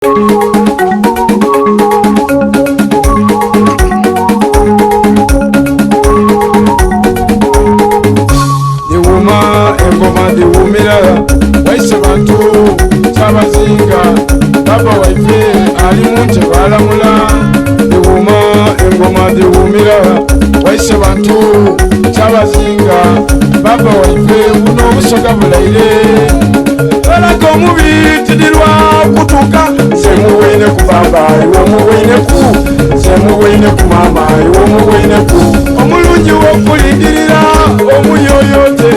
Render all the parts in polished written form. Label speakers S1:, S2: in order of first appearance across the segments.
S1: Dhiwuma engoma dhiwumira waise bantu Kyabazinga baba waife ali mu ntebe alamula. Dhiwuma engoma dhiwumira waise bantu Kyabazinga baba waife buno obusoga bulaire. Olaka omubi tidirwa kutuka nze muweine ku baba iwe omuweineku nze muweine ku mama iwe omuweineku omulungi wokulindirira omuyoyote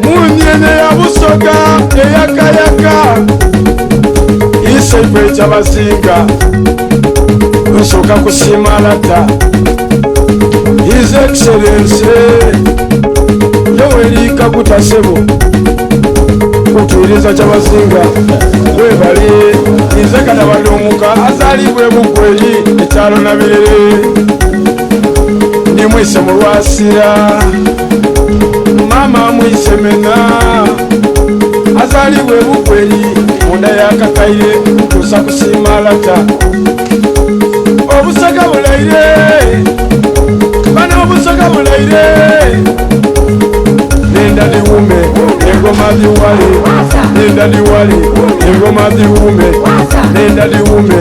S1: munyene ya Busoga eyakayaka isaife Kyabazinga nsoka kusiima lata His Excellency Yoweri Kaguta Ssebo kutwiriza Kyabazinga webale nze Katabalumuka azaalibwa e Bukweri ekyalo Nabirere ndi mwise mu Lwasira maama mwise Mena azaalibwa e Bukweri munda ya Kakaire ntuusa kusiima lata Obusoga bulaire bano obusoga bulaire nenda dhiwume engoma dhiwale nenda dhiwale engoma dhiwume nenda dhiwume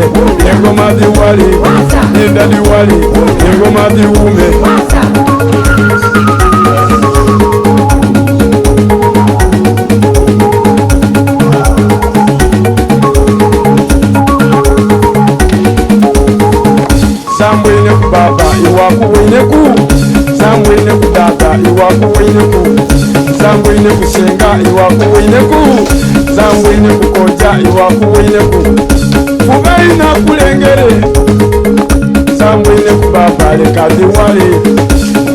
S1: engoma dhiwale nenda dhiwale engoma dhiwume. Zambwine ku baba iwakuwineku zambwine ku dada iwakuwineku zambwine ku senga iwakuwineku zambwine ku koja iwakuwineku kubaina kulengere zambwine ku baba leka dhiwale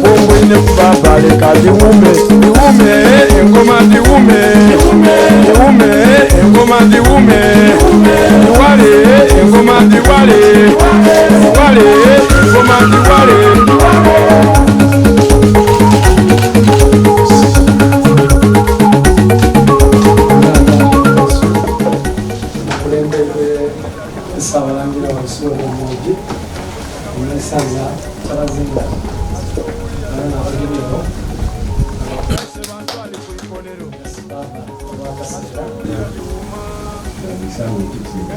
S1: bumbwine ku baba leka dhiwume dhiwume engoma dhiwume dhiwume engoma dhiwume dhiwale engoma dhiwale dhiwale engoma dhiwale.
S2: Mukulembedde Ssaabalangira Waiswa Lwamogi ow'essaza Kyabazinga era n'abagenyi bo olw'akaseera.
S3: Ndamusa owekitiibwa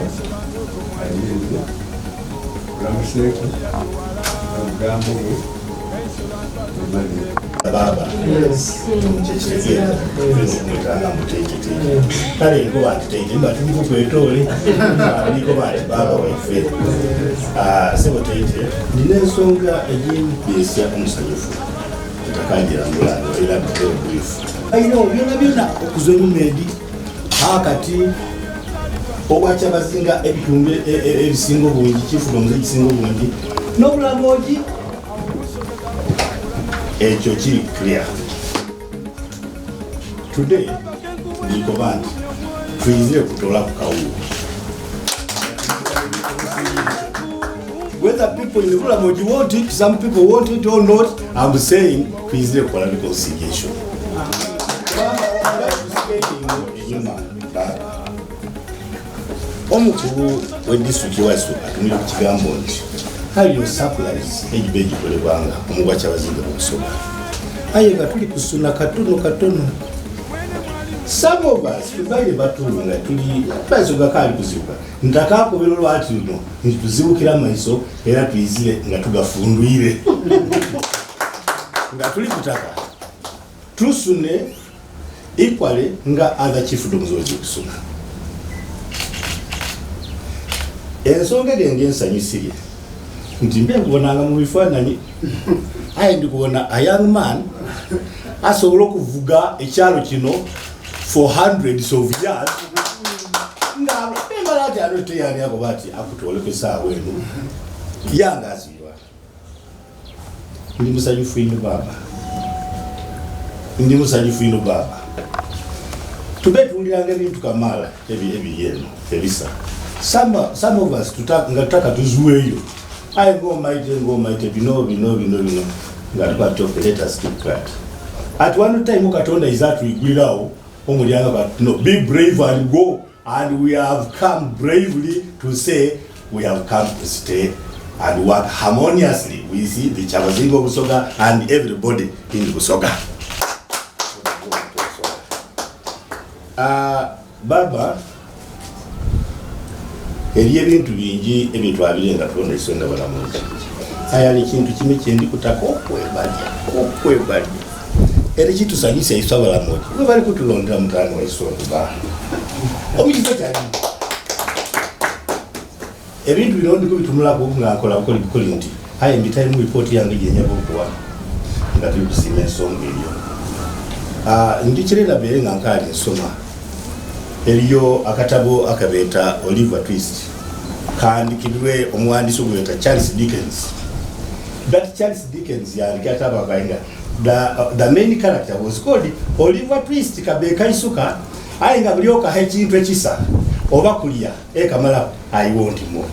S3: Ayeeze, nkulamuseeku n'obugambo bwe webale.
S4: Baaba kyekitegeeza tulina okumwetanga muteekiteeke kale nkoba nti teite mba tuli kukwetoole ndikoba nti baaba waife Ah, sebo teite nina ensonga egimbeesya omusanyufu etakangira mulango era very brief alina byona byona okuza emumendi akati obwakyabazinga ebitundu ebisinga obungi kifuga omuze ekisinga obungi n'obulamogi ekyo kiri clear today ndikoba nti tuyizire kutola ku kawuwo whether people in Bulamogi want it, some people want it or not, I'm saying tuyizire kukola reconciliation. Enyuma baba omukulu we district waisu atumire ku kigambo nti haliyo supplies egiba egikolebwanga omugwa kyabazinga obusoga aye nga tuli kusuna katono katono some of us tubaire batulu nga tuli maiso gakaali kuzibuka ntakakobera olwati luno nti tuzibukira amaiso era tuyizire nga tugafundwire nga tuli kutaka tusune equally nga other chiefdoms wezikusuna ensonga eri ngensanyusirye nti mbe nkubonanga mu bifaananyi aye ndikubona a young man asobola okuvuga ekyalo kino for hundreds of years nga embala ati alo teyani akoba ati akutoleko esaawa eno yanga azirwa ndi musanyufu ino baba ndi musanyufu ino baba tube tuwuliranga ebintu kamaala ebiri eno ebisa some of us nga tutaka tuzuweeyo aye ngomaite ngomaite bino bino bino bino nga tukwati okay let us keep quiet at one time katonda iza atwigulirawo omulyango but no be brave and go. And we have come bravely to say we have come to stay and work harmoniously with the Kyabazinga of Busoga and everybody in Busoga. Baba, eriyo ebintu bingi ebitwabire nga tubona iso nga balamuzi, aye ali kintu kimwe kyendi kutaka okwebalya okwebalya era kitusanyusa iso abalamuzi bwe bali kutulondera mutani waiso okuba omukifo kyali. Ebintu bino ndi kubitumulaku nga nkola bukoli bukoli nti, aye mbitaire mu lipooti yange gye njaga okuwa nga tuli kusiima ensonga eyo. Ndhikira ira beere nga nkaali nsoma, eriyo akatabo akabeeta Oliver Twist kaandikibirwe omughandiisi gwebeeta Charles Dickens. That Charles Dickens yaandika akatabo ako aye nga the, the main character was called Oliver Twist kabe kaisuka aye nga buli okaha ekintu ekisa oba kulya ekamala I want more.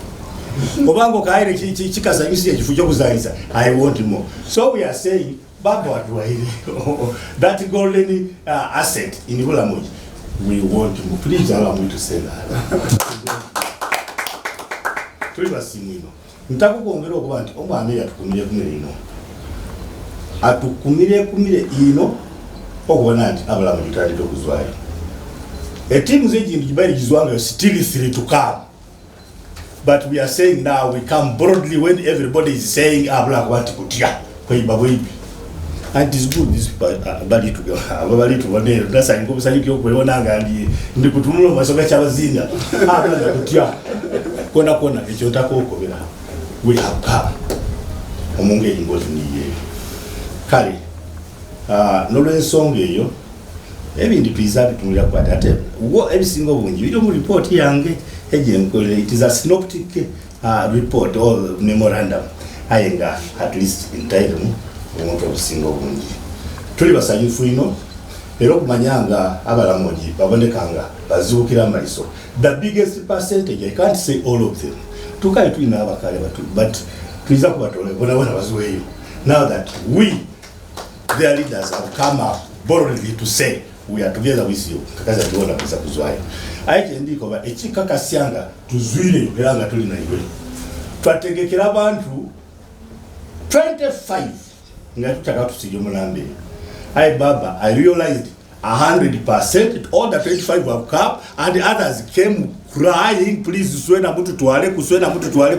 S4: Obanga okaire kikasanyusa ekifo kyokuzanyisa I want more. So we are saying baba watuwaire that golden asset in Bulamogi, we want more. Please allow me to say that. Tuli basimu ino. Ntakukwongera okuba nti omwana oyo atukumire kumire ino, atukumire kumire ino okubona nti abalamu gitandika okuzwayo. Etiimu z'egindi gibaire gizwangayo still three to come. But we are saying now we come broadly when everybody is saying abula kuba nti kutya kweiba bweibi. And it is good these people bali aba bali tubona ero ndasanyuka obusanyuki okwewona nga ndi ndi kutunula mu maiso ga Kyabazinga abula nga kutya kona kona ekyo ntakokobera. We have come omungeri ngoti niyo eyo. Kale nolwensonga eyo ebindi twiza bitunulira kwati ate wo ebisinga obungi biri mu report yange ejenkolere. It is a synoptic report or memorandum, aye nga at least ntairemu obuntu obusinga obungi. Tuli basanyufu ino era okumanya nga abalamoji baboneka nga bazibukira amaiso. The biggest percentage, I can't say all of them, tukali tulina abakale batu, but tuiza kubatola bonabona baziweeyo now that we their leaders have come up boldly to say we are together with you. Kakazi atiwona kuza kuzwayo, aye kyendikoba ekikakasya nga tuzwireyo era nga tuli naiwe. Twategekera abantu 25 nga tutaka tusije omulambe, aye baba I realized 100% all the 25 have come and others came crying, please swena mututwale kuswena mututwale.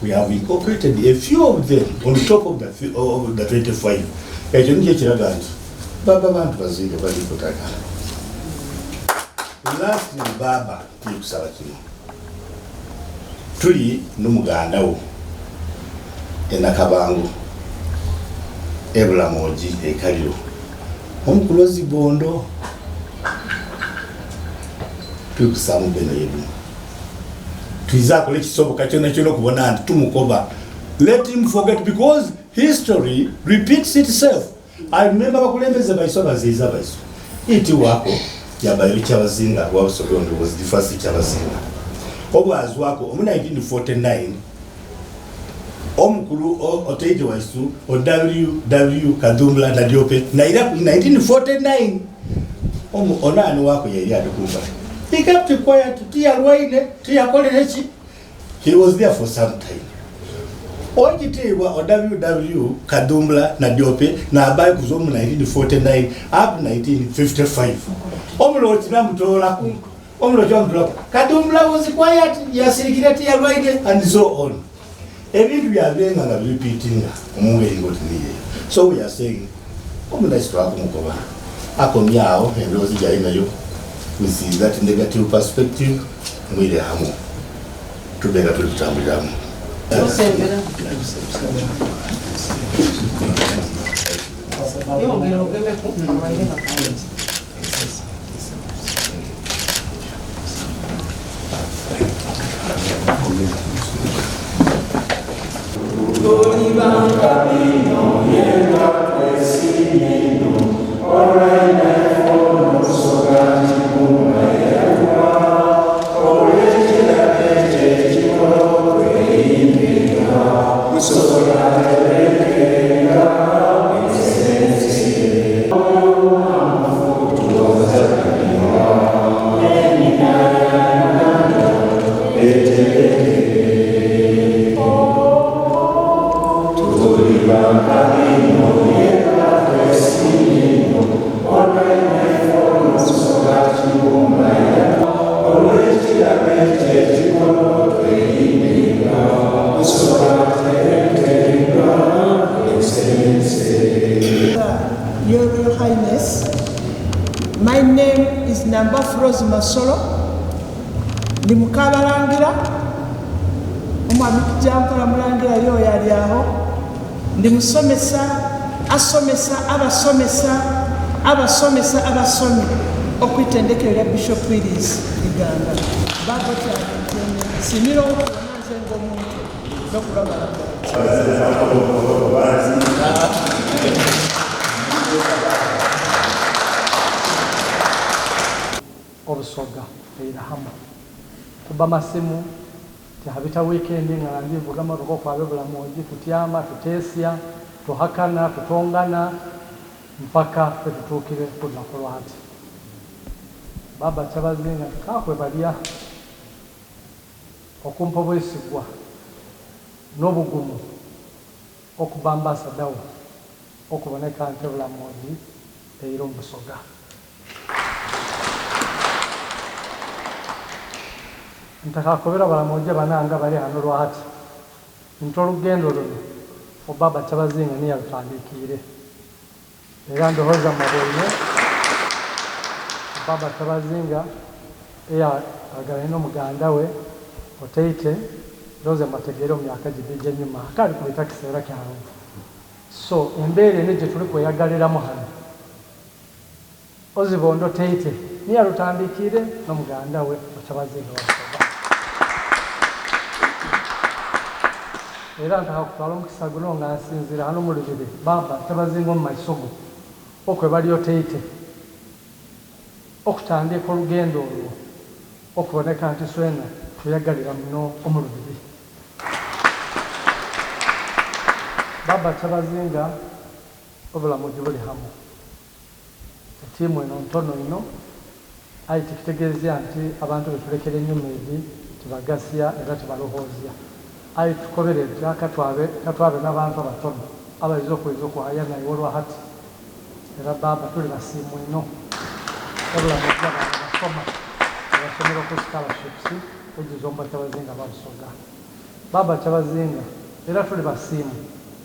S4: We have incorporated a few of them on top of the 25. Ekyo nikyo ekiraga nti baba bantu baziire bali kutaka. Lastly baba, tuli kusaba kino, tuli n'omuganda wo enakabango ebulamogi ekaliro omukulu ozibondo, tuli kusaba mubeno yedu twiza akola ekisoboka kyona kyona okubona nti tumukoba let him forget because history repeats itself. I remember abakulembeze baiso abaziiza baiso iti wako yabaire Kyabazinga wa Busoga, ono was the first Kyabazinga obwazwako omu 1949, omukulu oteije waisu o WW Kadhumbula Nadiope naira ku 1949 omu onaani wako yali atukumba. He kept quiet, tiyalwaine, tiyakolere ki, he was there for some time. Owekitiibwa o WW Kadhumbula Nadiope nabayo kuza omu 1949 up 1955. Omuloki namutoolaku, omuloki bamutoolaku. Kadhumbula was quiet, yasirikira, tiyalwaine and so on. Ebintu byabenga nga birepeatinga omungeri ngoti niyeyo. So we are saying omunasi twakumukoba akomyawo endowooza gyali nayo with that negative perspective, mwire hamu tube nga tuli kutambuliramu.
S5: Yongera ogemeku abaire bakangi.
S6: Rose Masolo, ndi mukabalangira, omwami Kijankola Mulangira yoyo ali aho, ndi musomesa, asomesa, abasomesa, abasomesa abasomi okwitendekero lya Bishop Willis Iganga. Baba otyame ntende, nsiimira okubona nze ng'omuntu n'okulabala.
S2: Obusoga eira hamu. Tuba masimu, tihabita weekend nga ndi vuga motoka okwaba e Bulamogi, tutyama, tuteesya, tuhakana, tutongana mpaka lwetutuukire ku lunaku lwa hati. Baba Kyabazinga nti kakwebalya okumpa obwesigwa n'obugumu okuba ambasada wo okuboneka nti e Bulamogi eira omu Busoga. Ntakakobera Balamogi banange abali ghano lwahati nti olugendo luno Obaba Kyabazinga ni yalutandiikiire era ndhoghoza mwaboine Obaba Kyabazinga eyaghagalaine n'omuganda we Oteite ndhoghoza mwategeire mu myaka gidho egy'einhuma akaali kubita kiseera kighanvu. So embeera eno gyetuli kweyagaliramu ghano Ozibondo Teite ni yalutandiikiire n'omuganda we Okyabazinga wa Busoga. Era ntaka kutwala omukisa guno nga nsinziira ghano mu lubiri Bbaabba Kyabazinga omu maiso go okwebali Oteite okutandiika olugendo olwo okuboneka nti swena tweyagalira muno omu lubiri. Bbaabba Kyabazinga obulamuji buli hamu. Etiimu eno ntono inho aye tikitegeezia nti abantu betulekera enyuma edi tibagasia era tibaloghoozia. Aye tukobere nti katwabe katwabe n'abantu abatono abaidha okwidha okughaya naiwe olwa hati. Era Bbaabba tuli basiimu inho obulamu obw'abaana abasoma abasomera ku scholarships ejiza omu Bakyabazinga ba Busoga. Bbaabba Kyabazinga era tuli basiimu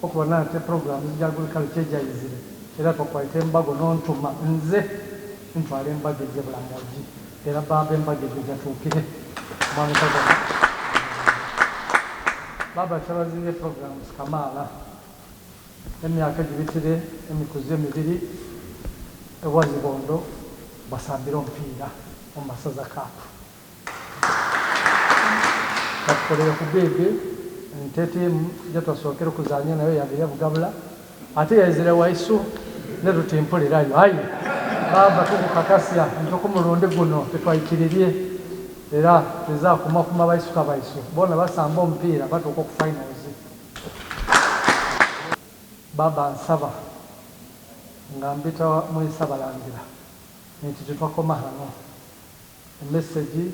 S2: okubona nti epulogulaamu gya Agriculture ejaizire era twakwaita embago n'ontuma nze ntwale embago eje Bulamogi era bbaabba embago ejo jatuukire. Mwami Kagoma Bbaabba Kyabazinga epulogulaamu kamaala emyaka egibitire emikuzi emibiri ewa Zibondo basambire omupiira omu Masaza Cup. Batukolere ku biibi nti etiimu gyetwasookera okuzaanya nayo yabaire Bugabula ate yaizire waisu netutimpulirayo aye baaba tukukakasya nti okumulundi guno titwaikiririe era twiza kumakuma baisuka baisu boona basamba omupiira batuuka oku finals. Baaba nsaba nga mbita mu Isabalangira nti titwakoma ghano. Emesegi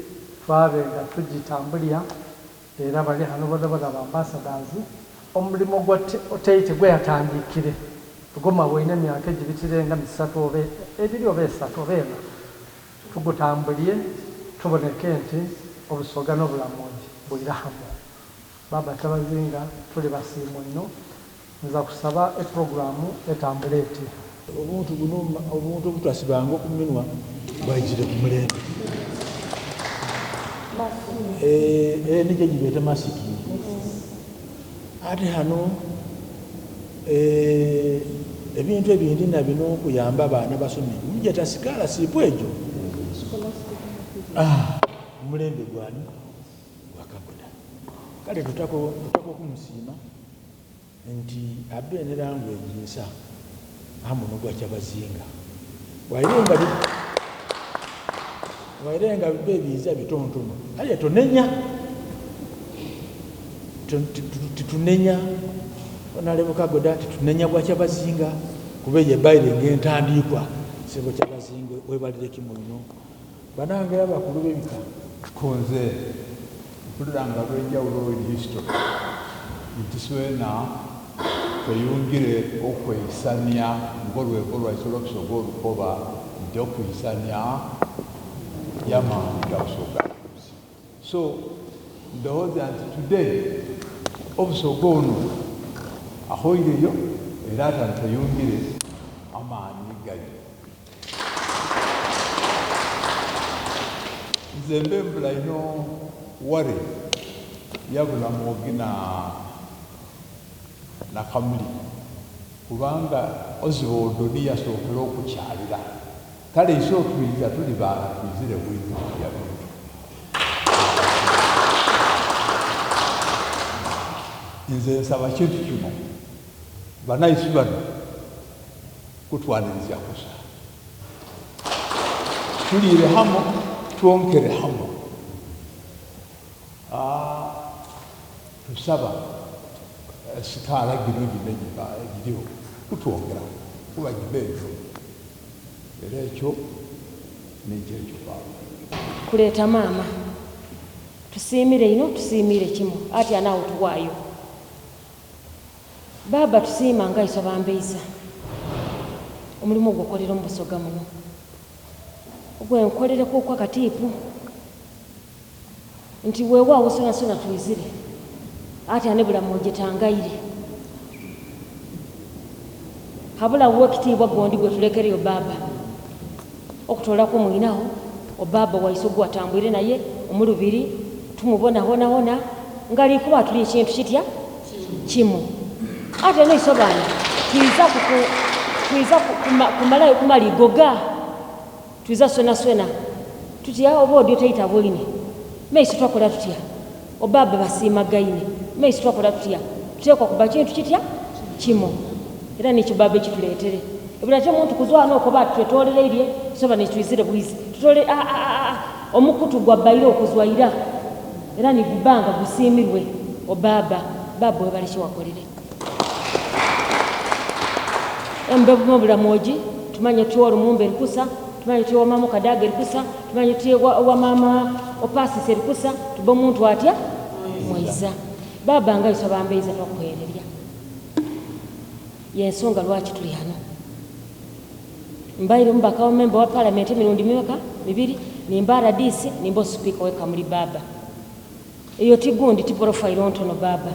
S2: twabe nga tugitambulya era bali ghano bonabona ba ambassadors. Omulimo gwa Oteite gweyatandiikire tugumabweine emyaka egibitire nga misatu oba ebiri oba esatu oba ena tugutambulye tuboneke nti Obusoga n'Obulamoji bwira hamu. Baba Kyabazinga tuli basiimu inho. Nza kusaba epulogulaamu etambule eti.
S7: Obuntu buno obuntu obutasibanga oku minwa bwaizire ku mulembe. Eeh nijo gyebeeta masiki. Ate ghano eeh ebintu ebindi na bino okuyamba abaana abasome mugyeta sikaalasiipu egyo? Aah omulembe gwani? Gwa Kagoda. Kale tutaka okumusiima nti abe ne language nsa hamu nogwa Kyabazinga. Waire nga waire nga biba ebiiza bitontono aye tonenya, titunenya Honalebo Kagoda, titunenya bwa Kyabazinga kuba eyo ebaire nga entandiikwa. Sebo Kyabazinga webalire kimu inho. Banange abakulu bebika.
S3: Ku nze mpulira nga lwenjawulo in history nti swena tweyungire okweisania ng'olwembo lwaisu olw'Obusoga olukoba nti okwisania y'amaani ga Busoga. So ndowooza nti today Obusoga ono ahoireyo era ati tweyungire amaani gali. Nze mbe mbula inho worry ya Bulamogi na na Kamuli kubanga Oswald ni yasookera okukyalira. Kale iso otwiza tuli baana twizire bwizi kulya bintu. Nze nsaba kintu kimo, banaisu bano kutwaniriza kusa. Tuliire hamo, twonkere hamo. Tusaba sikaala gino gino egirigho kutwongeraku kuba gibe ntono. Era ekyo nikyo ekyo baaba.
S5: Kuleeta maama. Tusiimire inho, tusiimiire kimu. Ati ana agho tuwaayo. Bbaabba tusiima nga iso bambeisa omulimu ogwo kolera omu Busoga muno. Ogwe nkolerekuuku akatiipu nti weewaawo sonasona twizire ati ane Bulamogi etangaire. Habula wo ekitiibwa gondi gwe tulekereyo bbaabba okutoolaku omwinagho obbaabba waiso gwatambwire naye omulubiri tumubona honahona nga ali kuba tuli ekintu kitya kimu. Ate noiso baana twiza twiza kumalayo kumaligoga twiza swenaswena tutya oba odyo taita bwoine maiso twakola tutya obbaabba basiimagaine maiso twakola tutya tuteekwa kuba kintu kitya kimu era nikyo bbaabba ekituleetere ebula ate omuntu kuzwana okoba ati twetolereirye soba nitwizire bwizi tutole omukutu gwa bbaire okuzwaira era nigubanga gusiimirwe obbaabba baaba webale kyewakolere embe bumu Bulamogi tumanye tuti olumumba erikusa tumanye tuti wamama Kadaga erikusa tumanye tuti wamama opasisa erikusa tuba omuntu atya mwaiza baaba nga iso bambeiza twakuhererya yensonga lwaki tuli hano. Mbaire omubaka wa memba wa palamenti emirundi mimeka mibiri, nimba RDC, nimba osipiika we Kamuli baaba. Eyo tigundi ti profile ntono baaba.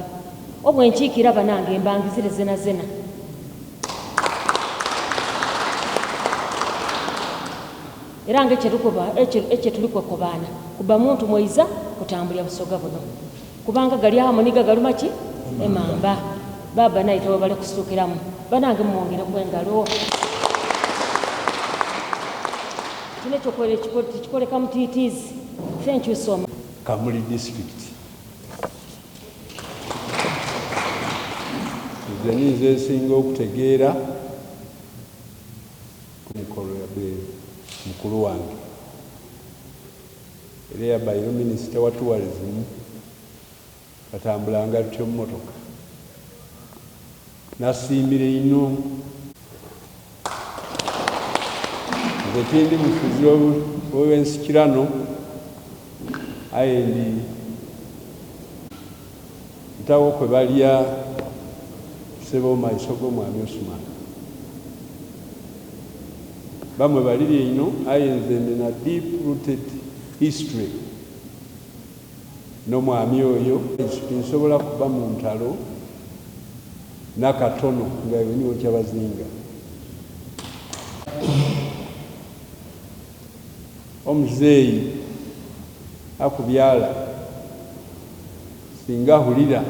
S5: Obwenkiikira banange mbangizire zena zena. Era nga ekyetulikwekobaana kuba muntu mwaiza kutambulya Busoga buno. Kubanga gali awo niga galuma ki? Emamba. Baaba naye tewebale kusitukiramu. Banange mwongere kwengalo. Kino ekyokwere tikikoleka mutiitiizi. Thank you so much.
S3: Kamuli district. Nze ninze nsinga okutegeera ku mukolo yabe mukulu wange era yabaire minisita wa tourism batambulanga tutyo mu motoka nasiimire ino. Nze tindi mufuzi w'ensikirano aye ndi ntawo kwe balya sebo maiso g'omwami Osman bamwe balirye ino aye nze nina deep rooted history n'omwami oyo. Tinsobola kuba mu ntalo nakatono nga iwe niwe kyabazinga. Omuzeeyi akubyala singa ahulira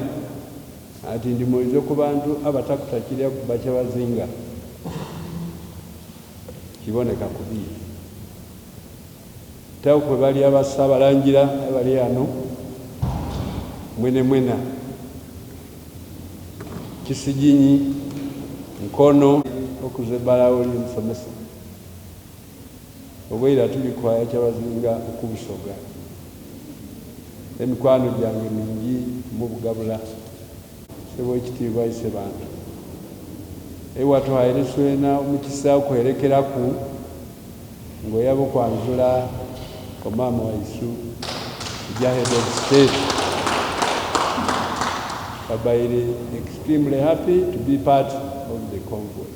S3: ati ndi mwoize ku bantu abatakutakirya kuba kyabazinga kiboneka kubi. Tawo kwe bali abasabalangira abali ano mwene mwena Kisijinyi Nkono okuza ebbalawo ly'omusomesa obweira tuli kwaya kyabazinga okubusoga emikwano gyange mingi mubugabula sebo ekitiibwa ise bantu ewatwaire swena omukisa okuherekeraku ng'oyaba okwanjula omama waisu eja head of state babaire extremely happy to be part of the convoy.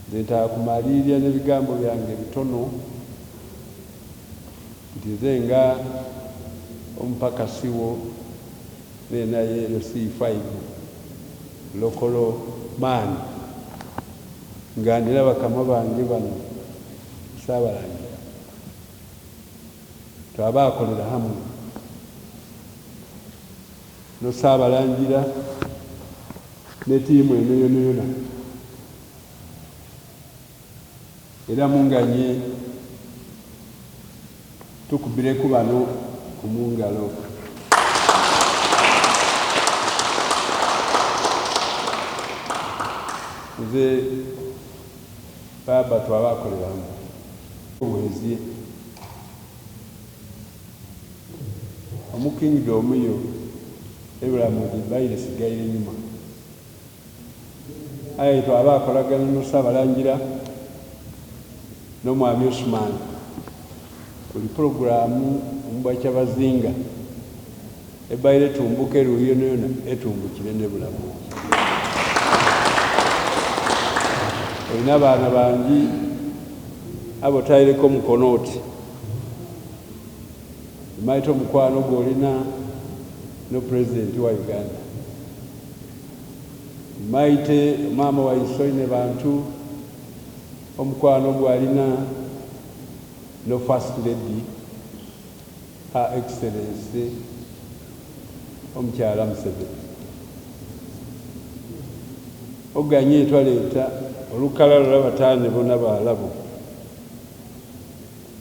S3: Nze ntakumalirya n'ebigambo byange bitono nti nze nga omupaka siwo nenaye LC5 local man nga ndina bakama bange bano saabalangira. Twabaakolera hamwe no Ssaabalangira ne tiimu eno yonayona. Era munganye tukubireku bano omungalo. Nze Bbaabba twabaakolera hamwe. Obuhezie. Omu Kingdom yo e Bulamogi ebaire esigaire nyuma. Aye twaba akolagana no Ssabalangira no Mwami Osman buli pulogulaamu omu Bwakyabazinga ebaire etumbuka eruuyi yonayona etumbukire ne Bulamogi. Olina abaana bangi abotaireku omukono oti Maite omukwano gwolina no Pulezidenti wa Uganda. Maite maama waiso Inhebantu omukwano gwalina no First Lady Her Excellency Omukyala Museveni. Oganye twaleeta olukalala lw'abatane bona Baalabu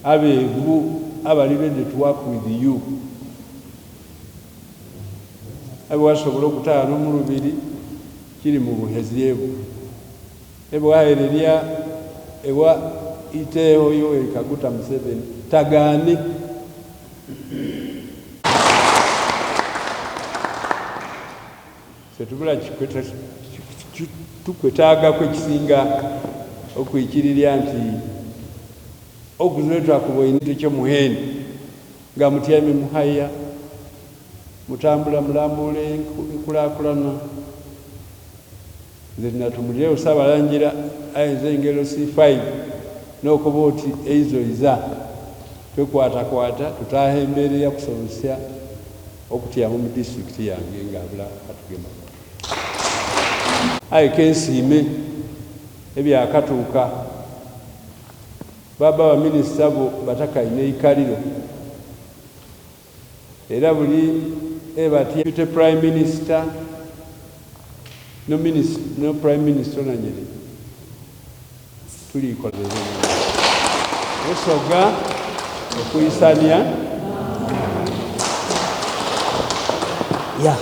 S3: abeevu abali ready to work with you. Abe wasobola okutaana omulubiri kiri mu buhezie bwo. Ebe wahereria ewa Iteeho Yoweri Kaguta Museveni tagaane. Setubula tukwetaagaku ekisinga okwikirirya nti okuzira twakuboine ekyomuhendo nga mutyaime muhaya mutambula mulambula enkulakulana. Nze tinatumulirewo Ssabalangira aye nze engero C5 n'okoba oti eizo iza twekwatakwata tutaaha embeera eyakusobozesya okutyama mu disitulikiti yange nga abula atugema. Aye kensiime ebyakatuuka baba baminisita bo batakaine eikaliro era buli ebatya Deputy Prime Minister no Minister no Prime Minister onanyere tuliikola Busoga okwisania.
S4: Yeah.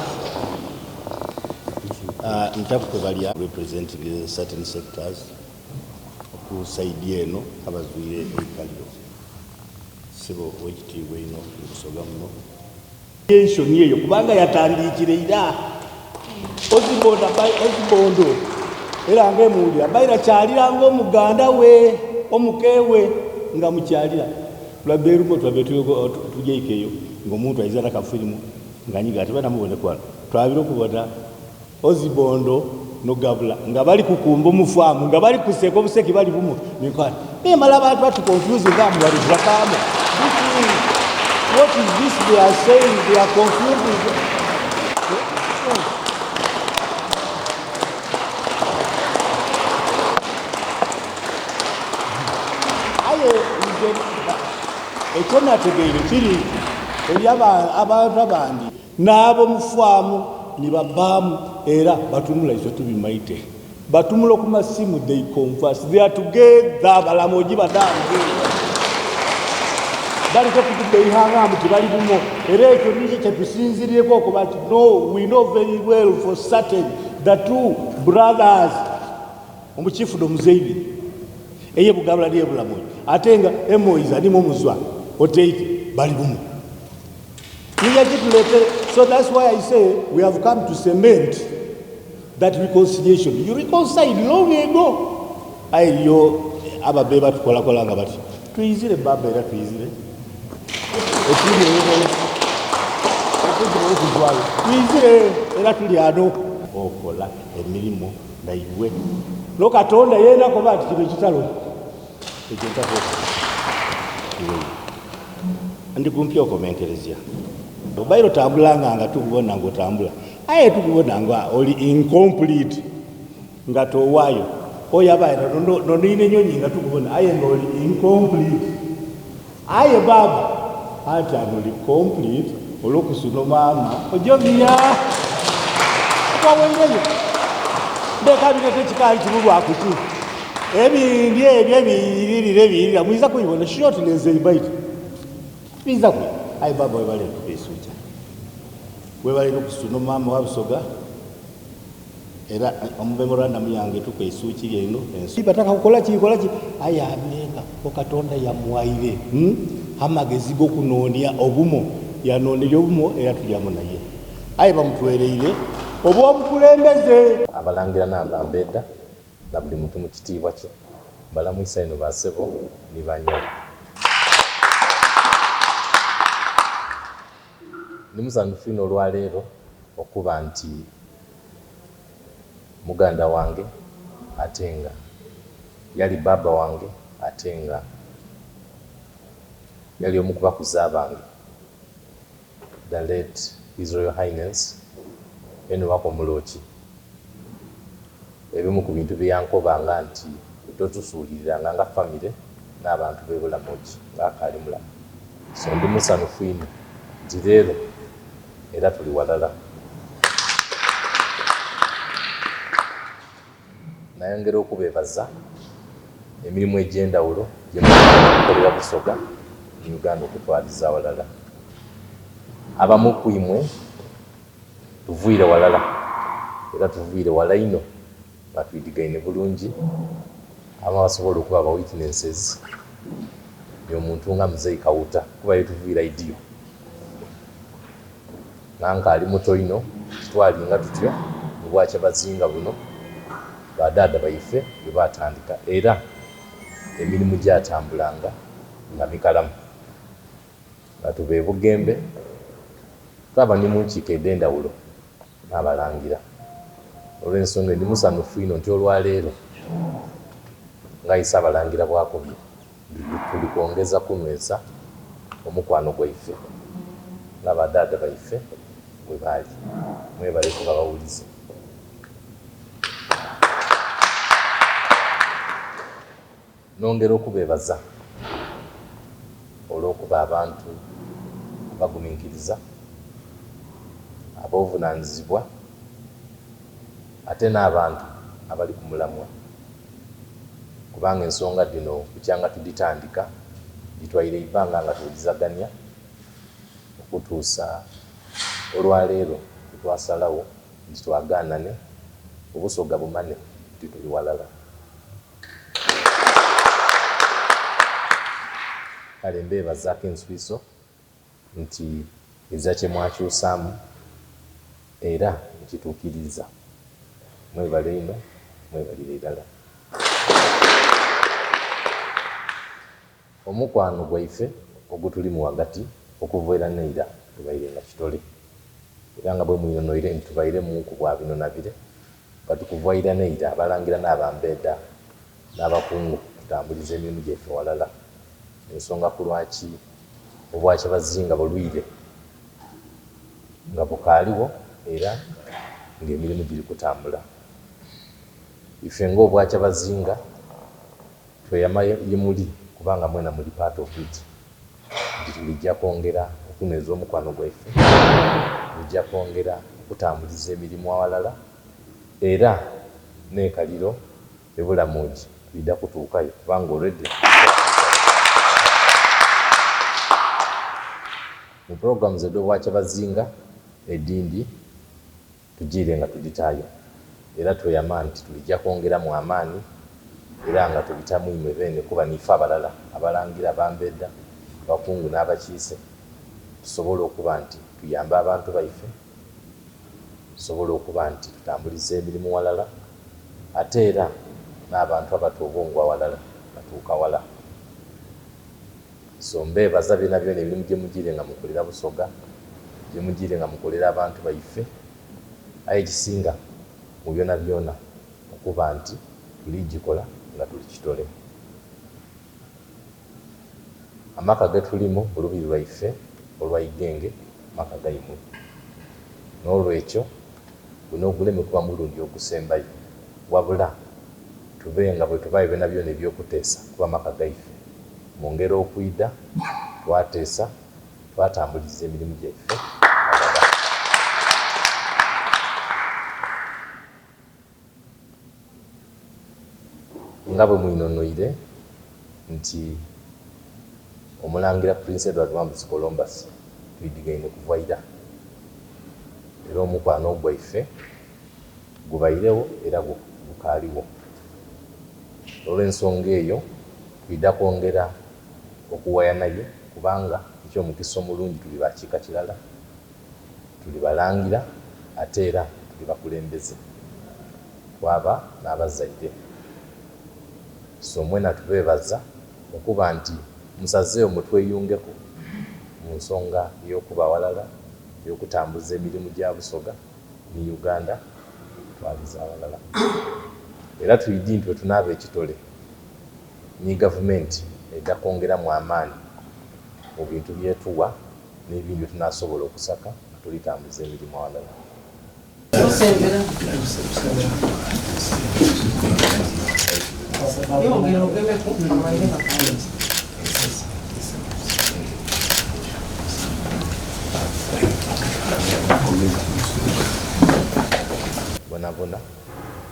S4: Ntakukwebalya representing certain sectors ku side eno abazwire eikaliro. Ssebo owekitiibwa einho mu Busoga muno. Tension eyo kubanga yatandiikire ira Ozibondo era nga emuwulira abaire akyalira nga omuganda we omuke we nga amukyalira. Lwabeerumu twabaire tujaike eyo nga omuntu aiza nakafirimu nga anyiga ati bana muboneku wano. Twabire okubona Ozibondo no Gabula nga bali kukumba omufaamu nga bali kuseka obuseki bali bumu ninkoba nti memale abantu batu confusing amu bali kaamu what is this they are saying they are confusing. Aye nze ekyo nategeire kiri nti eriyo abantu abandi N'abo mu faamu ni babaamu era batunula ife tubimaite. Batumula ku masimu they converse they are together balamoji banange. Baleke kutubeihanga mbu tibali bumo era ekyo nikyo kyetusinzirireku okuba nti no we know very well for certain the two brothers omuchifu n'omuzaire eye Bugabula ni Ebulamoji ate nga Emoiza ni Momuzwa Oteike bali bumo. So that's why I say we have come to cement that reconciliation. You reconciled long ago. Aye yo ababe batukolakola nga bati tuyizire baba era tuyizire tuyizire era tuli ano okola emirimu naiwe no Katonda yena koba ati kino kitalo ekyo ntakola Ndi kumpi okomenkerezya. Obaire otambulanga nga tukubona nga otambula, aye tukubona nga oli incomplete, nga towaayo. Oyo abaire noniina enyonyi nga tukubona, aye nga oli incomplete. Aye baaba, Anti ano oli complete olwokusuna maama.
S7: Ojovia twaweireyo ndeka birete kikaali kibulwaku ki ebindi ebyo ebiyiririra ebiyirira mwiza kubibona shortly nze invite biza ku
S4: aye baba webale tukwisuja webale nokusuna maama wa Busoga era omu memorandum yange tukweisukirie ino ensi
S7: bataka kukola ki kola ki aye abirenga o Katonda yamuwaire amagezi gokunonia obumo yanoneria obumo era tulyamu naye aye bamutwereire obwobukulembeze.
S8: Abalangira n'abambedha na buli muntu mu kitiibwa kye, mbalamwisa inho ba sebo ni ba nyabo. Ndi musanhufu inho olwaleero okuba nti muganda wange ate nga yali bbaabba wange ate nga yali omu ku bakuza bange, the late His Royal Highness Henry Wako Muloki. Ebimu ku bintu bye yankobanga nti totusuuliriranga nga famire n'abantu b'e Bulamogi ng'akaali mulamu. So ndi musanhufu inho nti leero era tuli walala. Nayongera okubeebaza emirimu egy'endhawulo gye mukolera Busoga ni Uganda okutwaliza awalala. Abamu ku imwe tuviire walala era tuviire wala inho nga twidhigaine bulungi. Abamu abasobola okuba ba witnesses ni omuntu nga Muzei Kawuta kuba ye tuviire idyo nga nkaali muto inho titwalinga tutyo mu bwakyabazinga buno ba dhaadha baife bwe baatandika era emirimu gyatambulanga nga mikalamu. Nga tuva e Bugembe twaba ni mu nkiiko edh'endhawulo n'abalangira. Olw'ensonga eyo ndi musanhufu inho nti olwaleero nga aye Ssaabalangira bw'akobye tuli kwongeza kunhweza omukwano gwaife nga ba dhaadha baife bwe baali. Mwebale kuba bawulize. Nongera okubeebaza olw'okuba abantu abaguminkiriza, ab'obuvunanizibwa ate n'abantu abali ku mulamwa kubanga ensonga dhino bukyanga tudhitandika dhitwaire eibanga nga tuwulizagania okutuusa olwaleero lwetwasalagho nti twagaanane Obusoga bumane nti tuli walala. Kale mbeebazaaku enswiso nti ezira kye mwakyusaamu era mukituukiriiza. Mwebale inho, mwebalire irala. Omukwano gwaife ogutulimu ghagati okuva ira n'eira tubairenga kitole. Era nga bwe mwinonoire nti tubairemuuku bwa bino na bire, but kuva ira n'eira abalangira n'abambedha n'abakungu tutambuliza emirimu gyaife ghalala. Ensonga ku lwaki Obwakyabazinga bulwire nga bukaaligho era ng'emirimu giri kutambula. Ife ng'Obwakyabazinga tweyama ye muli kubanga mwena muli part of it nti tulija kwongera okunhweza omukwano gwaife, tulija kwongera okutambuliza emirimu aghalala era n'ekaliro e Bulamogi twidha kutuukayo kubanga already twatuukayo. Mu programs edh'Obwakyabazinga edhindi tujiire nga tudhitaayo era tweyama nti tulija kwongeramu amaani era nga tubitamu imwe beene kuba niife abalala Abalangira, Abambedha, Abakungu n'Abakiise tusobole okuba nti tuyamba abantu baife, tusobole okuba nti tutambuliza emirimu ghalala ate era n'abantu abata obwongo aghalala batuuka ghala. So mbeebaza byonabyona emirimu gye mujiire nga mukolera Busoga, gye mujiire nga mukolera abantu baife, aye ekisinga mu byonabyona okuba nti tuli gikola nga tuli kitole. Amaka ge tulimu mu lubiri lwaife olwa Igenge maka gaimwe. N'olwekyo guno guleme kuba mulundi ogusembayo, wabula tube nga bwetubaayo byonabyona eby'okuteesa kuba maka gaife. Mwongere okwidha twateesa Twatambuliza emirimu gyaife ghalala. Nga bwe mwinhonhoire nti Omulangira Prince Edward Wambuzi Columbus twidhigaine kuva ira, era omukwano gwaife gubairegho era gukaaligho. Olw'ensonga eyo twidha kwongera okuwaya naye kubanga eky'omukisa omulungi tuli ba kika kirala, tuli balangira ate era tuli bakulembeze, twaba n'abazaire. So mwena tubeebaza okuba nti musazeegho mutweyungeku mu nsonga ey'okuba aghalala, ey'okutambuza emirimu gya Busoga ni Uganda okutwaliza aghalala. Era twidhi nti bwetunaaba ekitole ni gavumenti eidha kwongeramu amaani mu bintu byetuwa n'ebindi byetunasobola okusaka nga tuli tambuza emirimu aghalala. Bonabona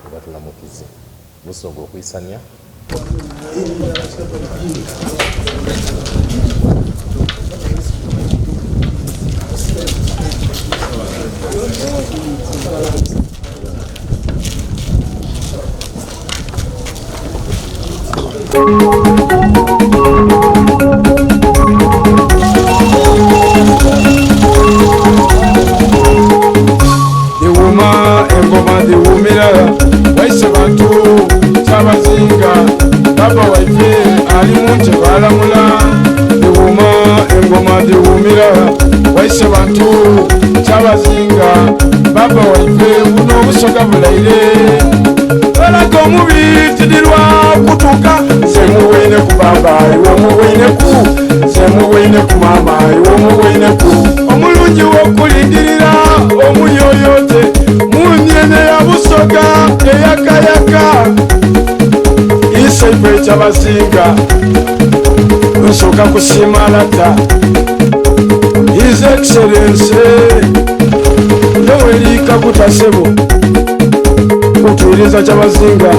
S8: mubatulamukize. Busoga okwisania.
S1: Dhiwuma engoma dhiwumira waise bantu Kyabazinga baba waife ali mu ntebe alamula. Dhiwuma engoma dhiwumira waise bantu Kyabazinga baba waife buno obusoga bulaire. Balaga omubi tidirwa kutuuka nze muweineku baba iwe omuweineku nze muweineku mama iwe omuweineku omulungi wokulindirira omuyoyote munyenye ya Busoga eyakayaka isaife Kyabazinga nsooka kusiima lata His Excellency Yoweri Kaguta Ssebo kutwiriza Kyabazinga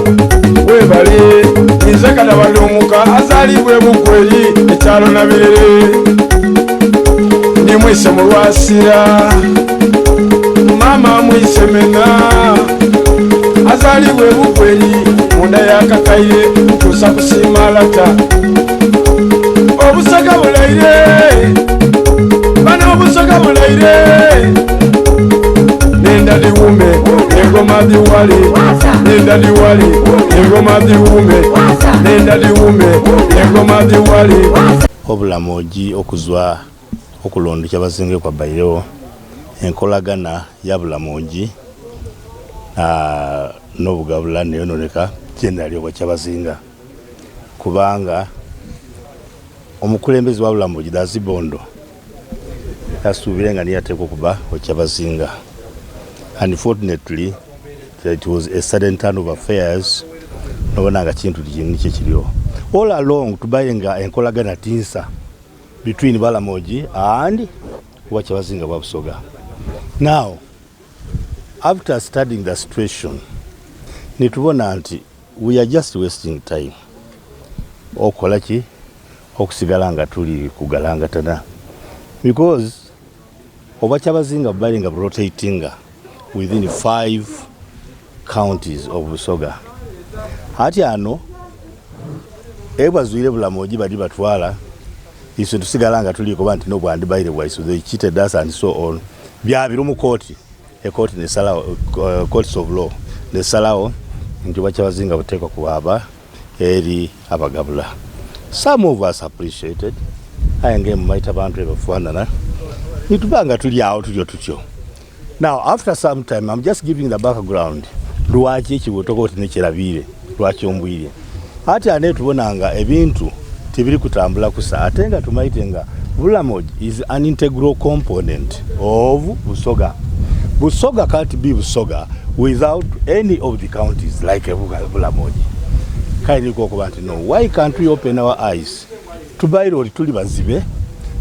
S1: webale nze Kadabalumuka azaalibwa e Bukweri ekyalo Nabirere ndi mwise mu Lwasira maama mwise Mena azaalibwa e Bukweri munda ya Kakaire ntuusa kusiima lata Obusoga bulaire bano obusoga bulaire nenda dhiwume engoma dhiwale nenda dhiwale engoma dhiwume nenda dhiwume engoma dhiwale.
S4: Obulamoji okuzwa okulonda Kyabazinga kwabairegho, enkolagana ya Bulamoji n'obugabula neyononeka generally obwa Kyabazinga. Kubanga omukulembeze wa Bulamoji Dazibondo yasuubire nga niye ateekwa okuba Kyabazinga. Unfortunately, it was a sudden turn of affairs nobona nga kintu nikyo ekiriwo. All along tubaire nga enkolagana tinsa between Balamoji and owa Kyabazinga bwa Busoga. Now, after studying the situation, nitubona nti we are just wasting time okola ki okusigala nga tuli kugalangatana because oba Kyabazinga bubale nga burotatinga within 5 counties of Busoga ati ano ebazwire Bulamoji bali batwala iswe tusigala nga tuli kuba nti nobwandibaire bwaisu they cheated us and so on byabira mu kooti Ekooti nesalagho, courts of law, nesalagho nti obwakyabazinga buteekwa kubaaba eri Abagabula. Some of us appreciated aye nga emumaite abantu bwebafanana nituba nga tuli agho tutyo tutyo. Now after some time, I'm just giving the background lwaki ekibuuto kooti nekyerabiire lwaki ombwire. Ati ane tubona nga ebintu tibiri kutambula kusa ate nga tumaite nga Bulamogi is an integral component of Busoga. Busoga can't be Busoga without any of the counties like Bulamogi. Kale niko okuba nti no, why can't we open our eyes? Tubaire oti tuli bazibe.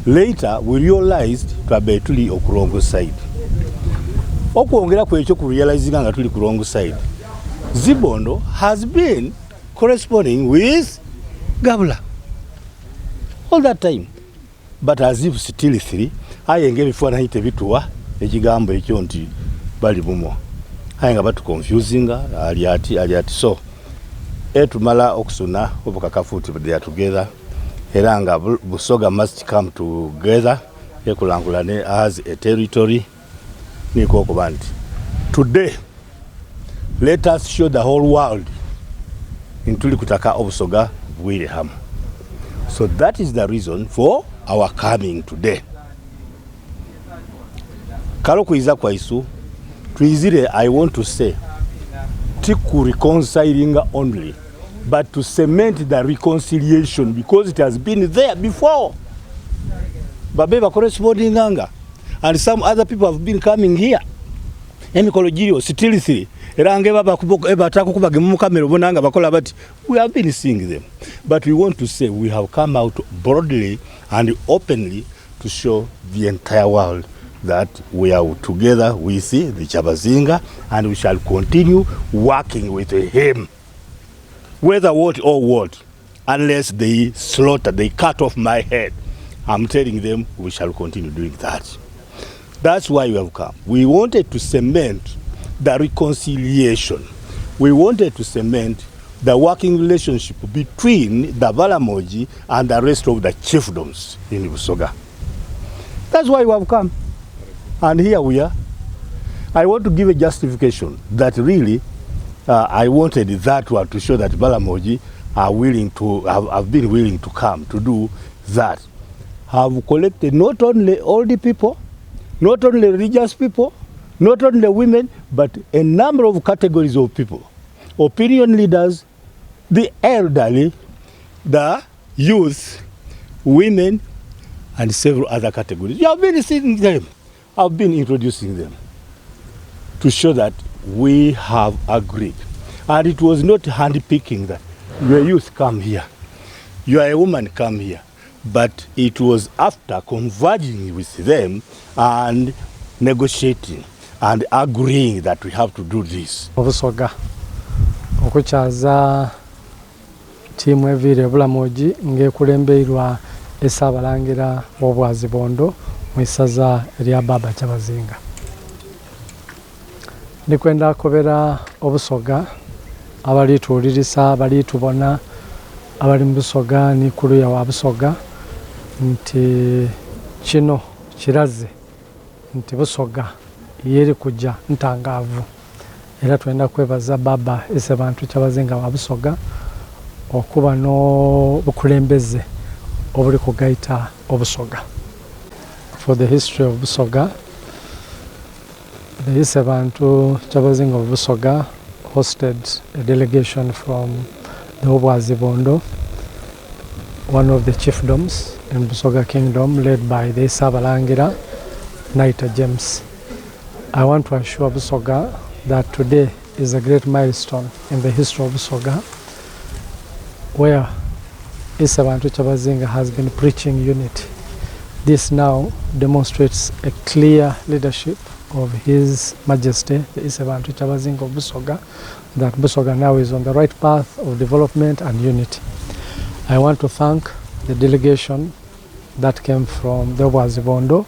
S4: Later we realized twabaire tuli oku wrong side. Okwongera ku ekyo ku realizinga nga tuli ku wrong side, Zibondo has been corresponding with Gabula all that time but as if still three aye nga ebifaananyi tebituwa ekigambo ekyo nti bali bumo aye nga batuconfusinga ali ati ali ati so etumala okusuna obukakafu nti they are together era nga Busoga must come together ekulankulane as a territory niko okuba nti today let us show the whole world nti tuli kutaka Obusoga bwire hamu. So that is the reason for our coming today. Kale okwiza kwaisu twizire, I want to say, ti ku reconciling only but to cement the reconciliation because it has been there before. Babe bacorrespondinganga and some other people have been coming here. Emikolo giriwo still three era nga bataka okubagema mu kamera obona nga bakola bati we have been seeing them but we want to say we have come out broadly and openly to show the entire world that we are together with the Kyabazinga and we shall continue working with him whether what or what unless they slaughter, they cut off my head. I'm telling them we shall continue doing that. That's why we have come. We wanted to cement the reconciliation. We wanted to cement the working relationship between the Balamoji and the rest of the chiefdoms in Busoga. That's why we have come. And here we are. I want to give a justification that really I wanted that one to show that Balamoji are willing to, have been willing to come to do that. Have collected not only all the people, not only religious people, not only women, but a number of categories of people. Opinion leaders, the elderly, the youth, women, and several other categories. You have been seeing them. I've been introducing them to show that we have agreed. And it was not hand-picking that your youth come here, you are a woman come here. But it was after converging with them and negotiating and agreeing that we have to do this.
S2: Obusoga okukyaza ttiimu eviire ebulamogi ng'ekulembeirwa Ssaabalangira w'Obwazibondo mu isaza erya Baba Kyabazinga. Ndikwenda akobera Obusoga abalituwulirisa abalitubona abali mu Busoga ni kuluya wa Busoga nti kino kiraze nti Busoga yeri kujja ntangaavu era twenda kwebaza Baba Isebantu Kyabazinga wa Busoga okuba n'obukulembeze obuli kugaita Obusoga. For the history of Busoga, the Isebantu Kyabazinga of Busoga hosted a delegation from the Obwazibondo, one of the chiefdoms in Busoga Kingdom, led by the Ssabalangira Naita James. I want to assure Busoga that today is a great milestone in the history of Busoga, where Isebantu Kyabazinga has been preaching unity. This now demonstrates a clear leadership of His Majesty, the Isebantu Kyabazinga of Busoga, that Busoga now is on the right path of development and unity. I want to thank the delegation that came from the Obwazibondo,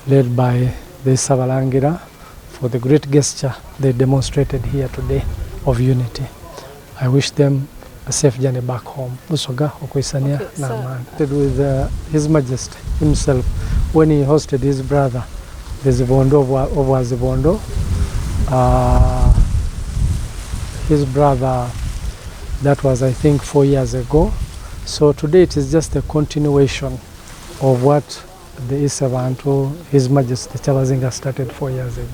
S2: led by the Ssabalangira, for the great gesture they demonstrated here today of unity. I wish them a safe journey back home. Busoga okwisania
S9: Okay, sir.
S2: n'amaani. With His Majesty himself when he hosted his brother, the Zibondo of Obwazibondo, his brother, that was I think 4 years ago. So today it is just a continuation of what the Isebantu, His Majesty Kyabazinga started 4 years ago.